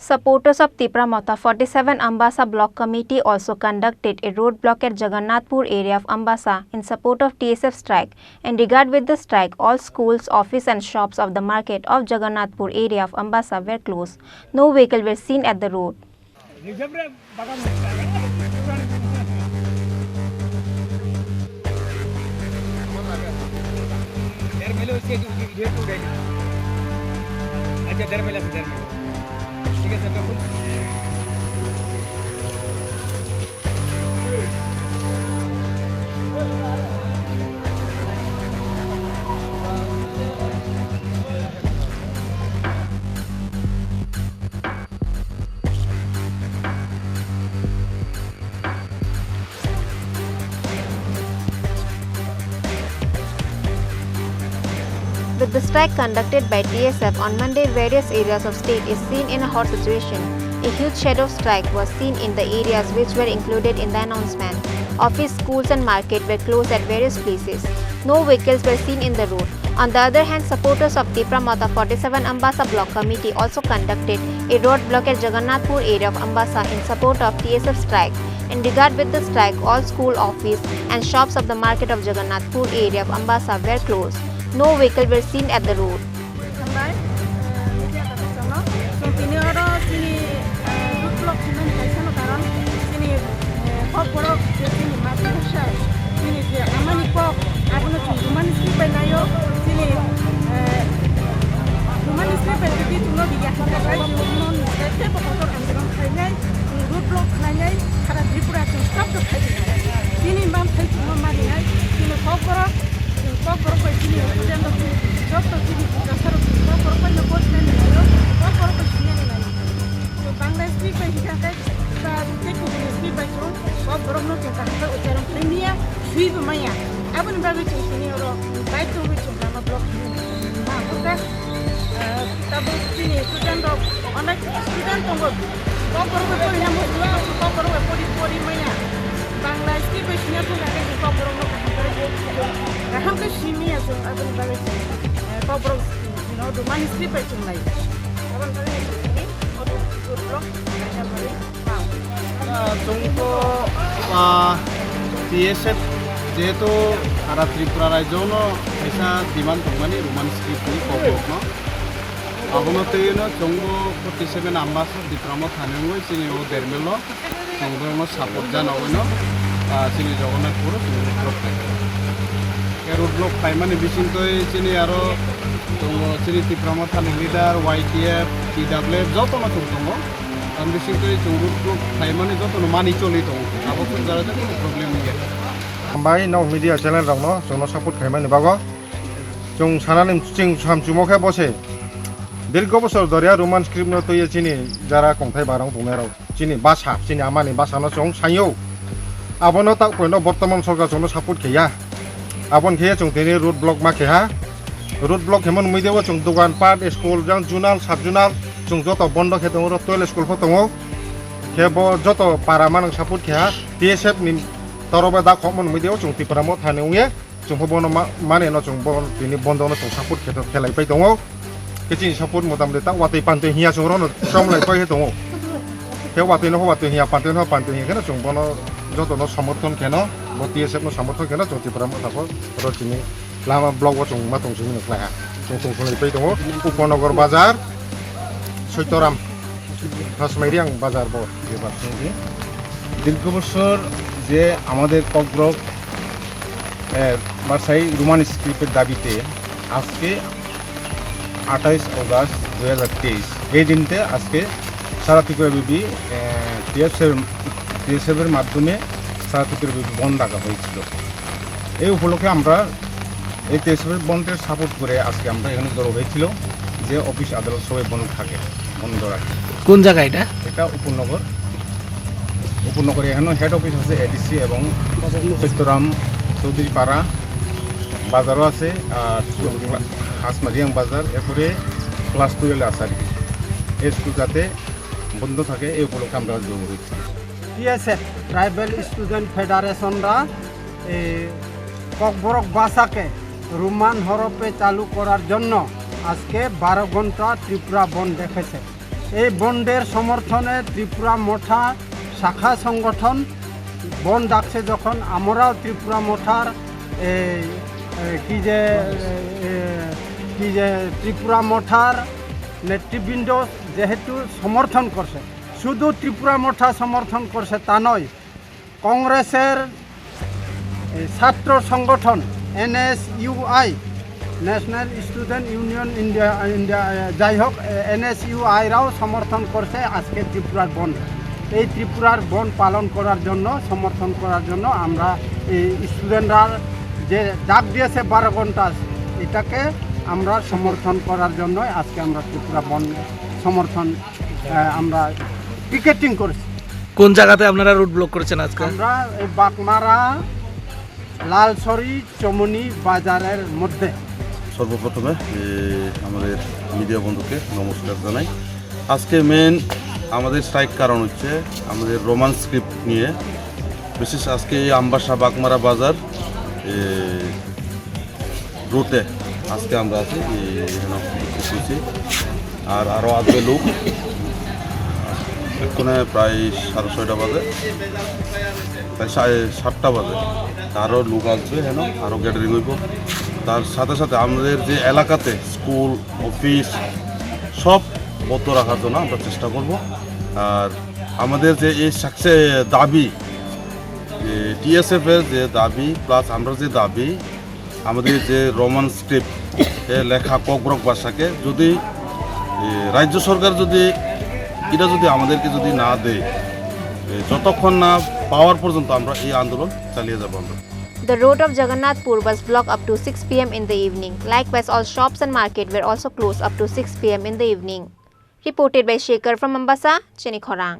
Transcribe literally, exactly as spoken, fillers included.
Supporters of Tipra Motha forty-seven Ambasa Block Committee also conducted a roadblock at Jagannathpur area of Ambasa in support of T S F strike. In regard with the strike, all schools, office and shops of the market of Jagannathpur area of Ambasa were closed. No vehicle were seen at the road. With the strike conducted by T S F on Monday, various areas of state is seen in a hot situation. A huge shadow strike was seen in the areas which were included in the announcement. Office, schools and market were closed at various places. No vehicles were seen in the road. On the other hand, supporters of Tipra Motha forty-seven Ambasa Block Committee also conducted a roadblock at Jagannathpur area of Ambasa in support of T S F strike. In regard with the strike, all school, office and shops of the market of Jagannathpur area of Ambasa were closed. No vehicle were seen at the road. Hambai, eh, media kaisa chwngno. Chwng tini oro chini, eh, road block hwnmani kaisano karon chini, eh, kok borok je chini mati bwsa, chini je amani kok, abono chwng rwmani script bai naio. Chini, eh, rwmani script bai twi chwngno riya hwnba bai chwngno teibo kotor andolon khainai, chwng road block khlainai, sara Tripura chwng stop khaidi. Chini manthai chwngno marinai, chini kok borok Chwng kok borok bai chini student rok chini joto chini bwsarok chini kok borok bai no kok sinani naio, kok borok bai sinani naio. Chwng Bangla script bai hika khe ba tei kubuni script bai chwng kok borok no chwng kaham khe ucharon khlai manya, swi bo manya. Aboni bagwi chwng tini oro bai tongwi chwng lama block hwnwi ma kok khe, ah, tabuk chini student rok onek student tongo. Kok borok bai pori na muchung, kok borok bai pori, pori manya. Bangla script bai sina thung khe kok borok no kaham khe, kaham khe simi ya chwng aboni bagwi chwng, eh, kok borok no rwmani script bai chwng lai. Aboni bagwi chwng tini auto road block kaisa bagwi ma. Ah, chwng to, ah, T S F jehetu sara Tripura rajyo no kaisa demand tongmani rwmani script ni kok borok no. Abono twiwi no chwngbo forty seven Ambasa Tipra Motha ni wngwi chini o dermelo chwng borokno support jana wngwi no, ah, chini Jagannathpur o chwng road block khlai. Khe road block khlaimani bisingtwi chini aro tongo chini Tipra Motha ni leader, Y T F, T W F jotono chwng tongo. Ang bisingtwi chwng road block khlaimani jotono mani choli tongo. Abo chwng jara jani problem wngya. Hambai nok media channel rokno chwngno support khlaimani bago. Chwng sanani chwng samchumo khe bo se. Dirgo bosor doria Roman script no twiwi chini jara kongthai barong tongnai rok. Chini basa, chini amani basa no chwng sayo. Abono tak poino bortoman sorkar chwngno support kheya. Abon khe chwng tini road block ma kheha. Road block hemo nungwi debo chwng dogan pat, school, jang junal, sub junal, chwng joto bondo khe tongo, oro twelve school pho tongo. Khe bo joto para manang support kheha. T S F ni toroba da khokmo nungwi debo chwng Tipra Motha ni wngye. Chwng pho bono ma-, mani no chwng bo tini bondo no chwng support khe to khelai pai tongo. Khe chini support motamoti ta watwi pantwi hiya chwng rono chom lai pai tongo. Khe watwi no watwi hiya, pantwi no pantwi hiya kheno chwng bono joto no somorthon kheno, bo T S F no somorthon kheno chwng Tipra Motha pho oro chini lama block o chwng ma tong simi no khlai ha. Chwng tong khlai pai tongo. Upanagar bazar, Soitoram. Hasmairiang bazar bo. Dirgo bosor je amader kokborok, eh, basai Roman script er dabite ajke আঠাইশ আগস্ট দুই হাজার তেইশ, এই দিনতে আজকে সারা ত্রিপুরা ব্যাপী, আহ, TSF, TSF এর মাধ্যমে সারা ত্রিপুরা ব্যাপী বন্ধ ডাকা হয়েছিল। এই উপলক্ষে আমরা এই টিএসএফ এর বন্ধের সাপোর্ট করে আজকে আমরা এখানে জড়ো হয়েছিল যে অফিস আদালত সবাই বন্ধ থাকে, বন্ধ রাখে। কোন জায়গা এটা? এটা উপনগর, উপনগরে এখানে হেড অফিস আছে এডিসি এবং সত্যরাম চৌধুরী পাড়া বাজারও আছে, আর হাসমারিয়াং বাজার, এরপরে ক্লাস টুয়েলভ আছে আর কি। এই স্কুল যাতে বন্ধ থাকে, এই উপলক্ষে আমরা জড়ো হয়েছি। টিএসএফ, ট্রাইবেল স্টুডেন্ট ফেডারেশনরা এই ককবরক ভাষাকে রোমান হরফে চালু করার জন্য আজকে বারো ঘন্টা ত্রিপুরা বন্ধ রেখেছে। এই বন্ধের সমর্থনে ত্রিপুরা মথা শাখা সংগঠন বন্ধ ডাকছে, যখন আমরাও ত্রিপুরা মথার এই, এই, কি যে, এ, কি যে ত্রিপুরা মথার নেতৃবৃন্দ যেহেতু সমর্থন করছে, শুধু ত্রিপুরা মথা সমর্থন করছে তা নয়, কংগ্রেসের এই ছাত্র সংগঠন NSUI, national student union India, India, এ, যাই হোক, এ, এনএসইউআইরাও সমর্থন করছে আজকে ত্রিপুরার বন্ধ। এই ত্রিপুরার বন্ধ পালন করার জন্য, সমর্থন করার জন্য আমরা এই স্টুডেন্টরা যে ডাক দিয়েছে বারো ঘন্টা, এটাকে আমরা সমর্থন করার জন্য আজকে আমরা ত্রিপুরা বন্ধ সমর্থন, এ, আমরা পিকেটিং করেছি। কোন জায়গাতে আপনারা রোড ব্লক করেছেন আজকে? আমরা এই বাগমারা লালসরি চমনি বাজারের মধ্যে। সর্বপ্রথমে, এ, আমাদের মিডিয়া বন্ধুকে নমস্কার জানাই। আজকে মেন আমাদের স্ট্রাইক কারণ হচ্ছে আমাদের রোমান স্ক্রিপ্ট নিয়ে, বিশেষ আজকে এই আমবাসা বাগমারা বাজার, এ, রুটে আজকে আমরা আছি, এই এখানে উপস্থিত হয়েছি। আর আরও আসবে লোক, এক্ষণে প্রায় সাড়ে ছয়টা বাজে, প্রায় সাড়ে সাতটা বাজে। আরও লোক আসবে, এখানে আরও গ্যাদারিং হইব। তার সাথে সাথে আমাদের যে এলাকাতে স্কুল, অফিস সব বন্ধ রাখার জন্য আমরা চেষ্টা করব। আর আমাদের যে এই সাকসে দাবি, টিএসএফ এর যে দাবি প্লাস আমরা যে দাবি, আমাদের যে রোমান স্ক্রিপ্ট এ লেখা ককবরক ভাষাকে যদি, এ, রাজ্য সরকার যদি এটা যদি আমাদেরকে যদি না দেয়, এ, যতক্ষণ না পাওয়ার পর্যন্ত আমরা এই আন্দোলন চালিয়ে যাব আমরা। The road of Jagannatpur was blocked up to six p m in the evening. Likewise, all shops and market were also closed up to six p m in the evening. Reported by Shekhar from Ambasa, Chini Khorang.